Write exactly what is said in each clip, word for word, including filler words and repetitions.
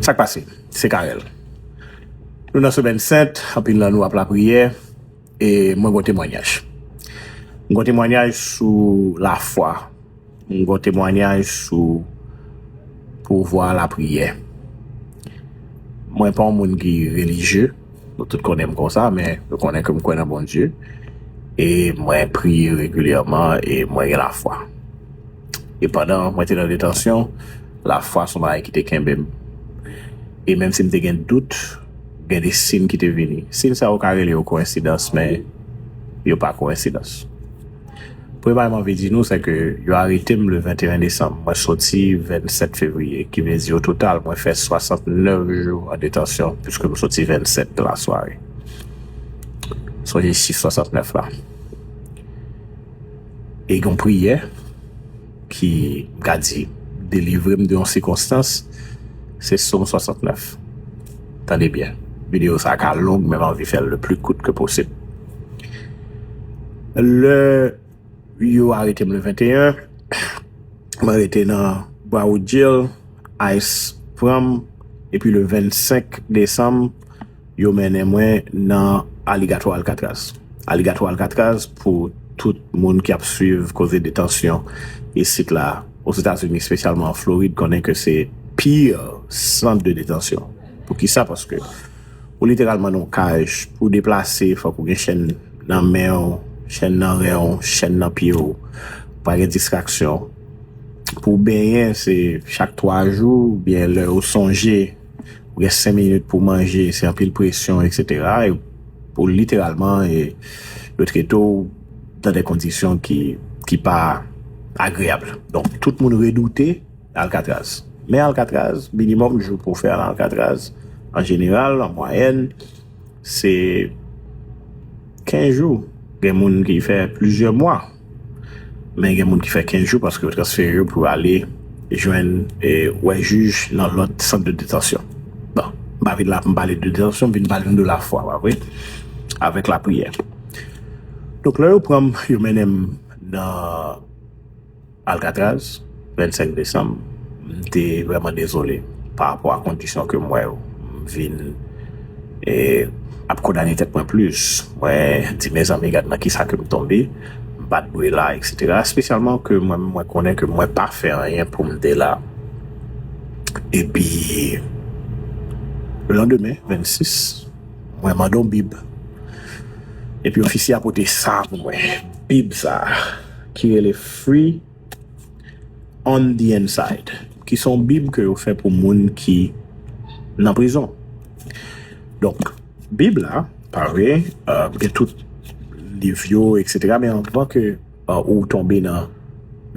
Sa k pase? Se Carel. Nou nan semèn sent, anpil nan nou ap lapriyè, e mwen gon temwanyaj. M gon temwanyaj sou lafwa. M gon temwanyaj sou pouvwa lapriyè. Mwen pa yon moun ki relijye, nou tout konnen m konsa, men yo konnen ke m kwè nan Bondye. E mwen priye regilyèman e mwen gen lafwa. E pandan mwen te nan detansyon, lafwa se yon bagay ki te kenbe m. E menm si m te gen dout, gen de siy ki te vini. Siy sa yo ka rele yo koyensidans, men yo pa koyensidans. Premye bagay m anvi di nou, se ke yo arete m le venteyen desanm. Mwen soti vennsèt fevriye, ki vle di o total, mwen fè swasantnèf jou an detansyon, piske m soti vennsèt lasware. Sonje chif swasantnèf la. E gen yon priyè ki, m ka di, delivre m de yon sikonstans, se Sòm swasantnèf. Tande byen. Videyo sa a ka long, men m anvi fè l le pli kout ke posib. Lè yo arete m le venteyen, mwen rete nan Broward Jail, ICE pran m, epi le vennsenk desanm, yo mennen mwen nan aligatwa Alcatraz. Aligatwa Alcatraz, pou tout moun ki ap swiv koze detansyon isit la, Ozetazini, espesyalman an Florid, konnen ke se pire sant de detansyon. Poukisa? Paske ou literalman nan yon kaj, pou w deplase, fòk ou gen chèn nan men w, chèn nan ren w, chèn nan pye w, pa gen distraksyon. Pou w benyen, se chak twa jou, oubyen lè ou sonje, ou gen senk minit pou w manje, se anpil presyon, etsetera. E pou literalman, e, yo trete w dans des conditions ki, ki pa agreyab. Donk, tout moun redoute Alcatraz. Men Alcatraz, minimòm jou pou w fè nan Alcatraz, an jeneral, an mwayèn, se kenz jou. Gen moun ki fè plizyè mwa. Men gen moun ki fè kenz jou paske yo transfere yo pou yo ale jwenn, e, wè jij nan lòt sant de detansyon. Bon, m pa vin la pou m pale de detansyon, m vin pale nou de lafwa, pa vre? Avèk lapriyè. Donk, lè yo pran m, yo mennen m nan Alcatraz, vennsenk desanm, m te vrèman dezole pa rapò a kondisyon ke m wè yo. M vin, e, ap kondane tèt mwen plis. Mwen di, mezanmi, gad nan kisa ke m tonbe. M pa t dwe la, etsetera. Espesyalman ke mwen, mwen konnen ke mwen pa fè anyen pou m te la. Epi, lelandemen, vennsis, mwen mande yon Bib. Epi ofisye a pote sa pou mwen. Bib sa, ki rele Free on the Inside, ki se yon Bib ke yo fè pou moun ki nan prizon. Donk, Bib la, pa vre, e, gen tout liv yo, etsetera, men anvan ke, e, ou tonbe nan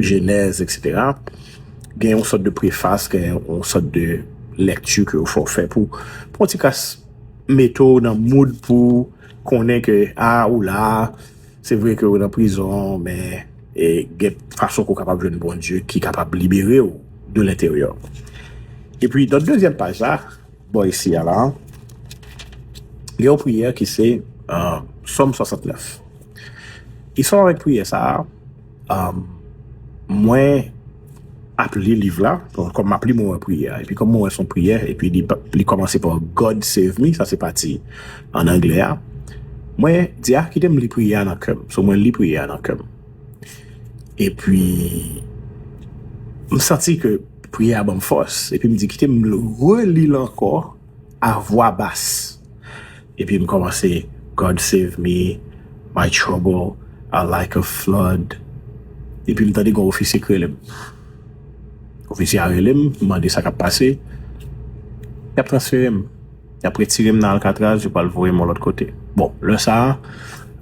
Jenèz, etsetera, gen yon sòt de prefas, gen yon sòt de lèkti ke yo fè w fè pou, pou yon ti kras mete w nan mood pou konnen ke, a, ou la, se vre ke ou nan prizon, men, e, gen fason ke w kapab jwenn Bondye ki kapab libere w de lenteryè. Epi, nan dezyèm paj la, bò isi a la, gen yon priyè ki se, e, Sòm swasantnèf. Istwa avèk priyè sa a, e, mwen ap li liv la, bon, kòm m ap li, mwen wè priyè a. Epi kòm mwen wè se yon priyè, epi li, li kòmanse pa God save me, sa se pati an anglè a. Mwen di, a, kite m li priyè a nan kè m. So, mwen li priyè a nan kè m. Epi, m santi ke priyè a ban m fòs. Epi m di, kite m reli l ankò a vwa bas. Epi m kòmanse, God save me, my trouble are like a flood. Epi m tande gon ofisye k rele m. Ofisye a rele m, m mande sa k ap pase. Y ap transfere m. Y ap retire m nan Alcatraz, yo pral voye m yon lòt kote. Bon, lè sa a,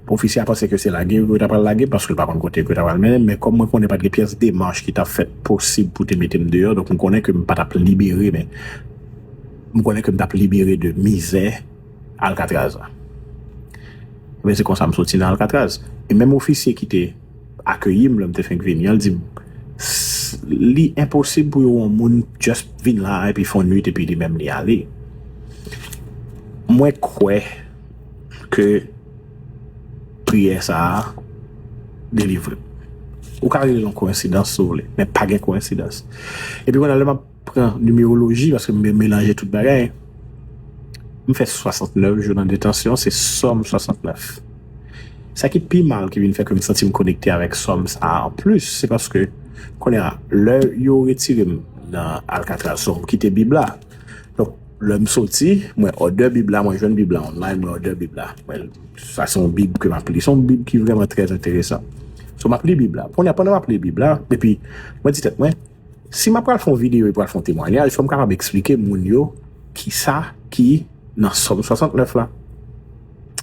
ofisye a panse ke se lage yo ta pral lage m, paske l pa konn kote yo ta pral mennen m, men kòm mwen konnen pa t gen pyès demach ki t ap fèt posib pou te mete m deyò, donk m konnen ke m pa t ap libere, men m konnen ke m t ap libere de mizè Alcatraz la. Ebyen, se konsa m soti nan Alcatraz. E menm ofisye ki te akeyi m lè m te fenk vini an, l di m, "S-, li enposib pou yo wè yon moun just vin la epi fè yon nuit epi li menm li ale." Mwen kwè ke priyè sa a delivre m. Ou ka rele l yon koyensidans si w vle, men pa gen koyensidans. Epi kounye a, lè m ap pran nimeroloji, paske m melanje tout bagay. M fè swasantnèf jou nan detansyon, se Sòm swasantnèf. Sa ki pi mal ki vin fè ke m santi m konekte avèk Sòm sa a anplis, se paske, kounye a, lè yo retire m nan Alcatraz, so m kite Bib la. Donk, lè m soti, mwen òdè Bib la, mwen jwenn Bib la online, mwen òdè Bib la. Mwen, sa se yon Bib ke m ap li. Se yon Bib ki vrèman trè enteresan. So, m ap li Bib la. Kounye a, pandan m ap li Bib la, epi mwen di tèt mwen, si m ap pral fè yon videyo e pral fè yon temwayaj, fò m kapab eksplike moun yo kisa ki nan Sòm swasantnèf la.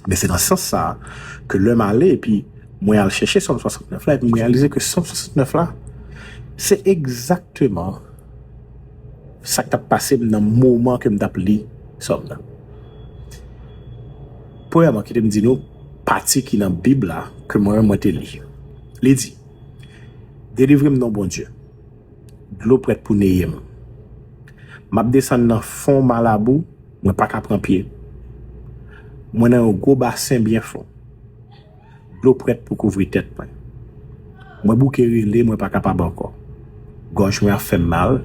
Men se nan sans sa a ke lè m ale epi mwen al chèche Sòm swasantnèf la, epi m reyalize ke Sòm swasantnèf la, se egzakteman sa k t ap pase m nan moman ke m t ap li Sòm nan. Premyèman, kite m di nou pati ki nan Bib la ke mwen menm mwen te li. Li di, "Delivre m non Bondye. Dlo prèt pou neye m. M ap desann nan fon ma labou, mwen pa ka pran pye. Mwen nan yon gwo basen byen fon. Dlo prèt pou kouvri tèt mwen. Mwen bouke rele, mwen pa kapab ankò. Gòj mwen ap fè m mal.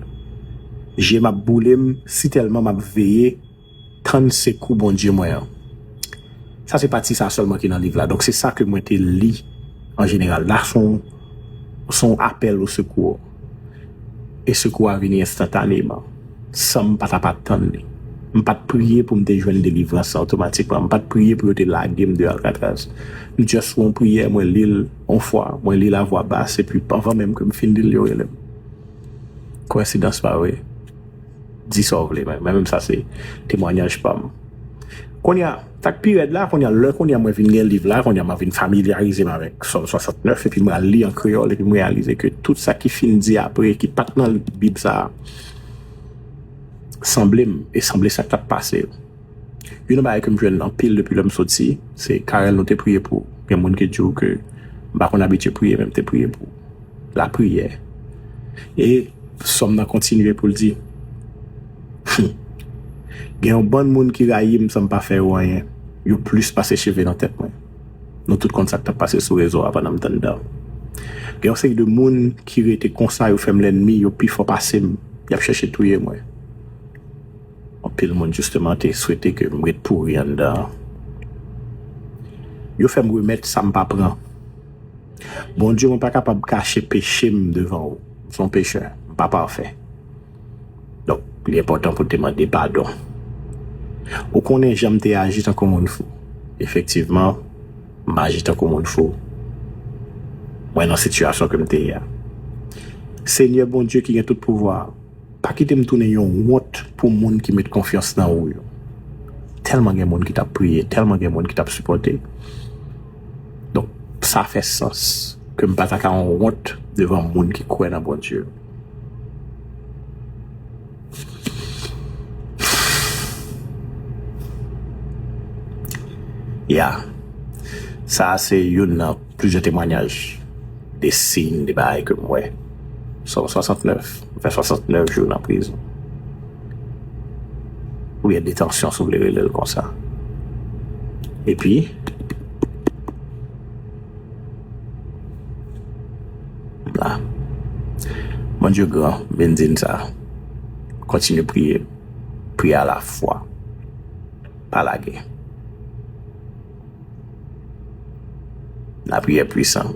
Je m ap boule m, sitèlman m ap veye tann sekou Bondye mwen an." Sa se pati sa sèlman ki nan liv la. Donk, se sa ke mwen te li an jeneral. La, se yon, se yon apèl o sekou. E sekou a vini enstantaneman, san m pa t ap atann li. M pa t priye pou m te jwenn delivrans la otomatikman. M pa t priye pou yo te lage m de Alcatraz. M just wè yon priyè, mwen li l yon fwa, mwen li l a vwa bas, epi anvan menm ke m fin li l, yo rele m. Koyensidans pa vre? Di sa w vle, men mwen menm sa se temwayaj pa m. Kounye a, sa k pi rèd la, kounye a, lè kounye a mwen vin gen liv la, kounye a mwen vin familyarize m avèk Sòm swasantnèf, epi mwen al li an kreyòl, epi mwen reyalize ke tout sa ki fin di apre, ki pa t nan Bib sa a, sanble m, e sanble sa k t ap pase. Youn nan bagay ke m jwenn anpil depi lè m soti, se Karèl nou te priye pou. Gen moun ki di w ke m pa konn abitye priye, men m te priye pou. Lapriyè. E Sòm nan kontinye pou l di, "Hmm. Gen yon bann moun ki rayi m san m pa fè yo anyen. Yo plis pase cheve nan tèt mwen." Nou tout konn sa k t ap pase sou rezo a pandan m t anndan. Gen yon seri de moun ki rete konsa, yo fè m lènmi, yo pi fò pase m. Y ap chèche touye mwen. Anpil moun, jisteman, te swete ke m ret pouri anndan an. Yo fè m remèt sa m pa pran. Bondye, mwen pa kapab kache peche m devan ou. M se yon pechè. M pa pafè. Donk, li enpòtan pou te mande padon. Ou konnen jan m te aji tankou moun fou. Efektivman, m aji tankou moun fou. Mwen nan sitiyasyon ke m te ye a. Senyè Bondye ki gen tout pouvwa a, pa kite m tounen yon wont pou moun ki met konfyans nan ou yo. Tèlman gen moun ki t ap priye, tèlman gen moun ki t ap sipòte. Donk, sa fè sans ke m pa ta ka yon wont devan moun ki kwè nan Bondye. Ya. Sa a se youn nan plizyè temwayaj, de siy, de bagay ke m wè. Sòm swasantnèf, m fè swasantnèf jou nan prizon. Oubyen detansyon, si w vle rele l konsa. Epi, la. Bondye gran, beni din sa. Kontinye priye. Priye a la fwa. Pa lage. Lapriyè pwisan.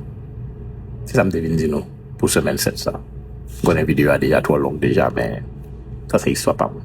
Se sa m te vin di nou pou semèn sèt sa. M konnen videyo a deja twò long deja, men sa se istwa pa m.